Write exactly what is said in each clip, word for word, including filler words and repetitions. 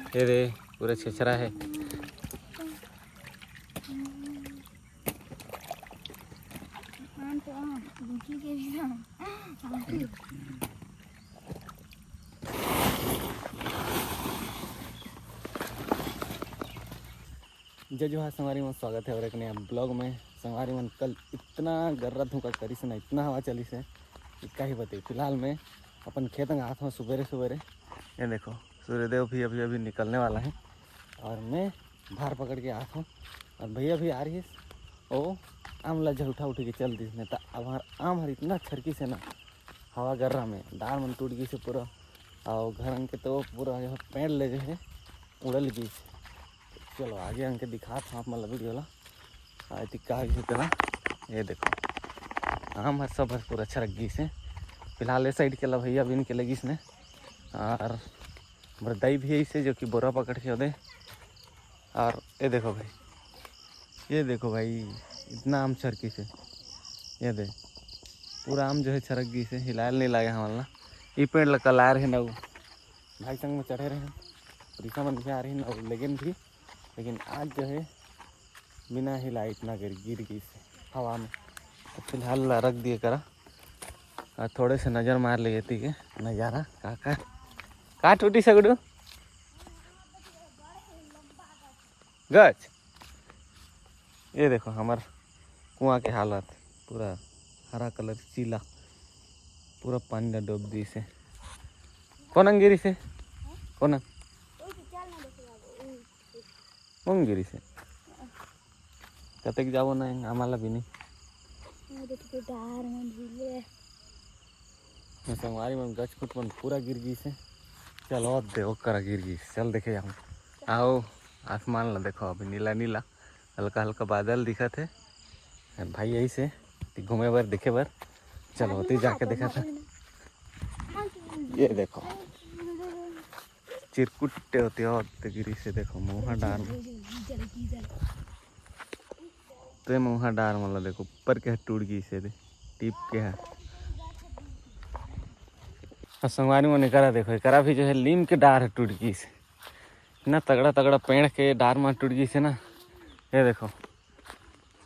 ये दे, पूरा छेछरा है। जय जोहार संगवारी मन, स्वागत है और एक नया ब्लॉग में। संगवारी मन, कल इतना गर्रा धूका करिस ना, इतना हवा चलिस है कि का ही बताई। फिलहाल मैं अपन खेत में आत हूँ सुबेरे सुबेरे। ये देखो, सूर्यदेव भी अभी अभी निकलने वाला है और मैं भार पकड़ के आत हूँ। और भैया भी आ रही है, ओ आम ला झलठा उठ के चल दी, नहीं तो अब हर आम हर इतना छरकी से ना, हवा गर्रा में डार मन टूट गई से पूरा। और घर के तो पूरा यहाँ पेड़ ले गए हैं, उड़ल गई। चलो आगे अंके दिखात हूँ आप मन ला वीडियो ला। आए ती का होइस तेला, ये देखो, आम हर सब हर पूरा छरक गइस हे। फिलहाल ये साइड के ला भैया बिन के लगिस ने, और मोर दाई भी ऐसे जो कि बोरा पकड़ के ओदे। और ये देखो भाई, ये देखो भाई, इतना आम छरकिस हे, ये दे, पूरा आम जो है छरक गइस हे, हिलायल नहीं लागे हमन ला। ई पेड़ ला कलार है ना, भाई संग में चढ़े रहे, रिसा मन भी आ रहे हैं और लेगेन भी, लेकिन आज जो है बिना हिलाए इतना गिर गिर गइस हवा में। तो फिलहाल ला रख दिए करा और थोड़े से नज़र मार लिए थी के नज़ारा का का का टूटी सगड़ू गच। ये देखो हमर कुआं के हालत, पूरा हरा कलर चीला, पूरा पानी ला डूब दिस हे। कोन अंग गिरिस हे? कोन अंग? ओंग गिरिस हे। कतेक जाबो ना, आमा ला भी नहीं। ये संगवारी मन गच खुट मन पूरा गिर गइस हे। चल, ओ दे, ओकरा गिर गइस। चल देखे जाऊँ। आओ, आसमान ला देखो, अभी नीला नीला, हल्का हल्का बादल दिखत हे। भाई यही से घूमे बर, देखे बर। चलो, ओती जाके देखा था। ये देखो, चिरकुट्टे होते और ते गिरिस हे, देखो, महुआ डार में। ते महुआ डार मन ला देखो, ऊपर के ह टूट गइस हे, टीप के ह। और संगवारी मन, एकरा देखो, एकरा भी जो है लीम के डार ह टूट गइस हे। इतना तगड़ा तगड़ा पेड़ के डार मन टूट गइस हे ना। ये देखो,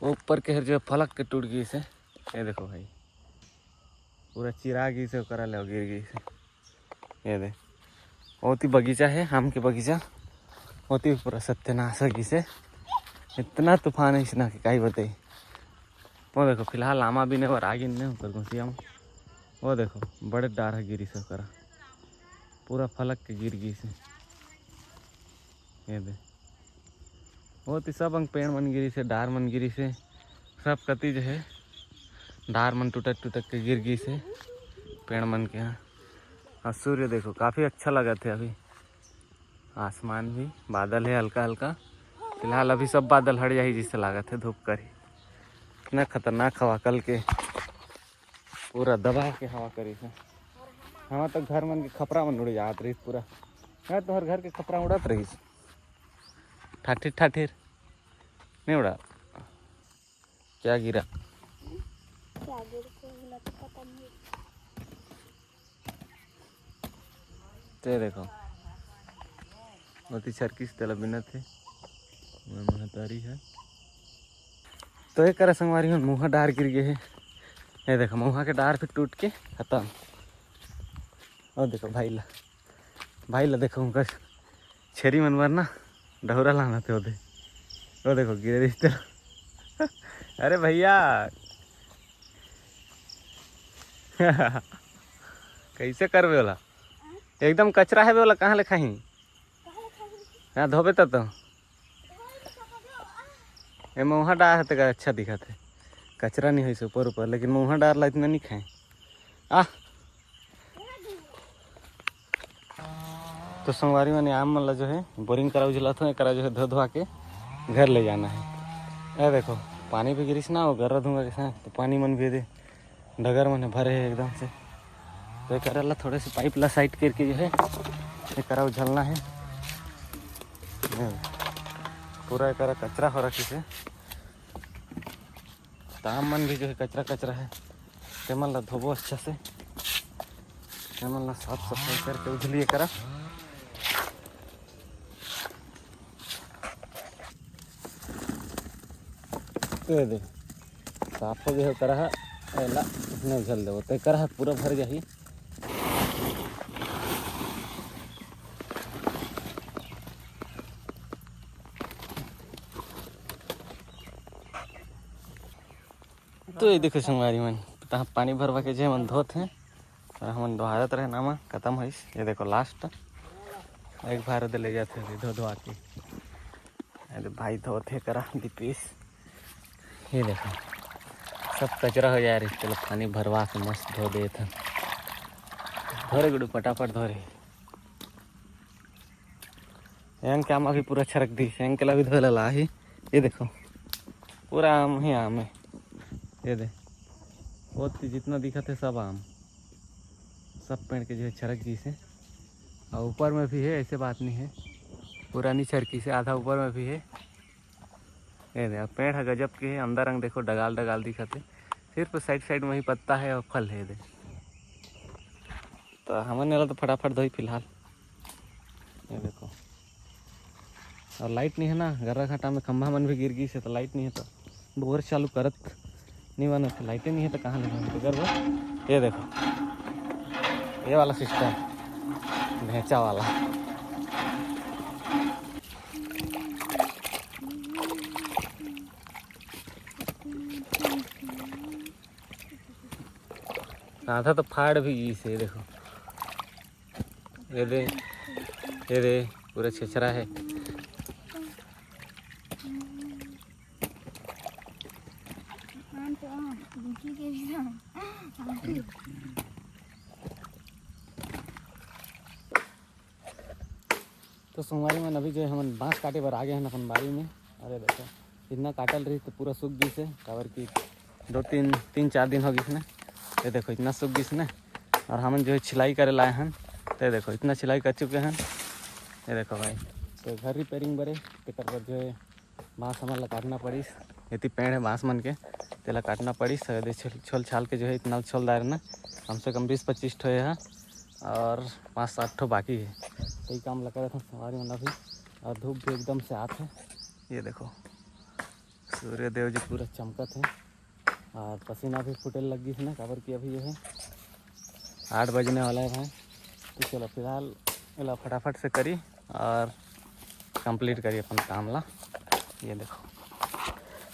वो ऊपर के हर जो है फलक के टूट गइस हे। ये देखो भाई, पूरा चिरा गइस हे, ओकरा ले गिर गइस हे। ये दे, ओती बगीचा है, आम के बगीचा, ओती पूरा सत्यानाश हो गइस हे। इतना तूफान है इसना के काई बताई। वो देखो, फिलहाल आमा बिने बर आ गिन ने ऊपर घुसिया में। वो देखो, बड़े डार ह गिरिस हे ओकरा, पूरा फलक के गिर गइस हे। ये दे, ओती सब अंग पेड़ मन गिरिस हे, डार मन गिरिस हे, सब कति जो है डार मन टुटक टुटक के गिर गइस हे पेड़ मन के। हाँ, और सूर्य देखो, काफ़ी अच्छा लगत हे अभी, आसमान भी, बादल है हल्का हल्का। फिलहाल अभी सब बादल हट जाही, जिससे लागत है धूप करही। इतना खतरनाक हवा कल के, पूरा दबा के हवा करिस हे। हमार तो घर मन के खपरा मन उड़ जात रहिस पूरा। मैं तोहर घर के खपरा उड़त रहिस, ठाठिर ठाठिर। नहीं उड़ा, क्या गिरा? क्या गिर के होला तो पता नहीं। ते देखो, ओती छरकिस तेला बिनत हे। मैं महतारी है। तो ये करा संगवारी मन, महुआ डार गिर गए हे। ये देखो, महुआ के डार फिर टूट के खतम। और देखो भाई ला, भाई ला देखो, उनकर छेरी मन बर ना डहुरा लाना थे ओदे। वो देखो, गिरे रिश्ते। अरे भैया, कैसे करबे ओला? एकदम कचरा है बे ओला, कहाँ ले खाही? हाँ, धोबे त तो। ए महुआ डार है तेका अच्छा दिखत है, कचरा नहीं होइस ऊपर ऊपर, लेकिन महुआ डार ला इतना नहीं खाए। आ, तो संगवारी मन, आम मन ला जो है बोरिंग करा उजलात हो, एकरा जो है धो धोआ के घर ले जाना है। ए देखो, पानी भी गिरिस ना, वो गर्रा धुआं के साथ, तो पानी मन भी दे डगर मन भरे है एकदम से। तो एकरा ला थोड़े से पाइप ला साइड करके जो है एकरा उझलना है। पूरा एकरा कचरा हो रखिस हे। तो आम मन भी जो है कचरा कचरा है, तेमन ला धोबो अच्छा से, तेमन ला साफ सफाई करके उझलिए करा। ये दे, साफ हो गया करा है। एला नहीं झल देबो, ते करा है पूरा भर जाही। तो ये देखो संगवारी मन, तहाँ पानी भरवा के जे मन धोत हैं, और हमन दोहारत रहे नामा, खत्म होइस। ये देखो लास्ट एक भार दे ले जाते हैं धो धोआ के। अरे भाई धोत है करा दीपेश, ये देखो सब कचरा हो जाए रही, चलो पानी भरवा के मस्त धो देत हन। धो रे गुडू, फटाफट धो रे। एंग के आम अभी पूरा छरक दी, एंग के ला भी धोए ला लाही। ये देखो पूरा आम ही आम है। ये दे, वो ती जितना दिखत है सब आम, सब पेड़ के जो है छरक गई से। और ऊपर में भी है, ऐसे बात नहीं है, पूरा नहीं छरकी से, आधा ऊपर में भी है। ये दे, पेड़ है गजब के है, अंदर अंग देखो डगाल डगाल दिखत है, सिर्फ साइड साइड में ही पत्ता है और फल है। ये दे, तो हमन एला तो फटाफट धोई फिलहाल। ये देखो, और लाइट नहीं है ना, गर्रा घाटा में खंभा मन भी गिर गई से, तो लाइट नहीं है तो बोर चालू करत नहीं मानत है, लाइटे नहीं है तो कहाँ ले मानत है गर्रा। ये देखो, ये वाला सिस्टम, भेंचा वाला। आधा तो फाड़ भी गई से, देखो। ये दे, ये दे, पूरा छेछरा है। तो संगवारी मन, अभी जो है हमन बांस काटे बर आ गए हैं अपन बारी में। अरे देखो, इतना काटल रही तो पूरा सूख गई से, काबर कि दो तीन, तीन चार दिन हो गई ना। ये देखो इतना सूख गई ना, और हमन जो है छिलाई करे लाए हैं। तो ये देखो इतना छिलाई कर चुके हैं। ये देखो भाई, तो घर रिपेयरिंग बरे, तेकर बर जो है बांस हमन ला काटना पड़िस। एती पेड़ है बांस मन के, तेला काटना पड़िस। सगदे छोल, छोल छाल के जो है इतना छोल दार ना, कम से कम बीस पच्चीस ठो है, और पाँच सात ठो बाकी है। तो ये काम ला करत हन संगवारी मन अभी, और धूप भी एकदम से आत है। ये देखो, सूर्य देव जी पूरा चमकत है, और पसीना भी फूटे लग गई है ना, काबर कि अभी ये है आठ बजने वाला है भाई। तो चलो फिलहाल एला फटाफट से करी और कंप्लीट करी अपन काम ला। ये देखो,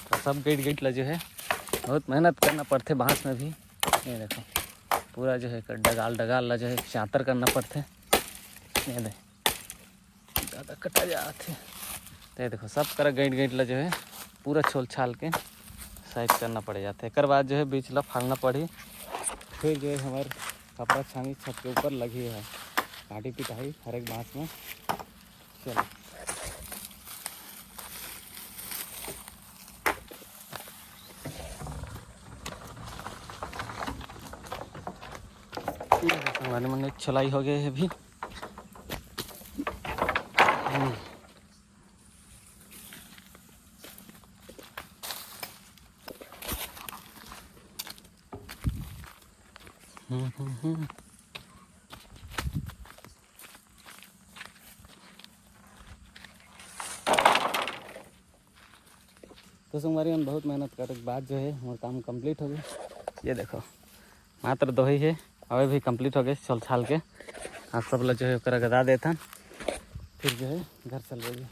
तो सब गेट गेट ला जो है बहुत मेहनत करना पड़थे बांस में भी। ये देखो, पूरा जो है डगाल डगाल ला जो है चांतर करना पड़थे। ये दे, ज़्यादा कटा जात है। तो ये देखो, सब करा गैंट गैंट ला जो है पूरा छोल छाल के साइज करना पड़ जाते। एकर बाद जो है बीच ला फाड़ना पड़ी, फिर जो है हमारे खपरा छानी छत के ऊपर लगी है, काटी पिटाई हर एक बांस में। चलो। ये देखो, हमारे मन एक छलाई हो गए है अभी। हम्म। हम्म, हम्म, हम्म। तो संगवारी मन, बहुत मेहनत करे के बाद जो है हमारा काम कंप्लीट हो गया। ये देखो, मात्र दो ही है, अवे भी कंप्लीट हो गए छल छाल के। आप सब ला जो है ओकरा गदा देथन, फिर जो है घर चल रही है।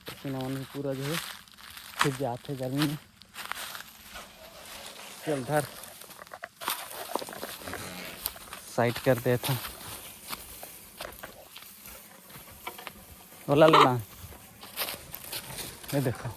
पसीना मन भी पूरा जो है सूख जात है गर्मी में। चल धर, साइड कर देथन। ओला ले ला। ये देखो।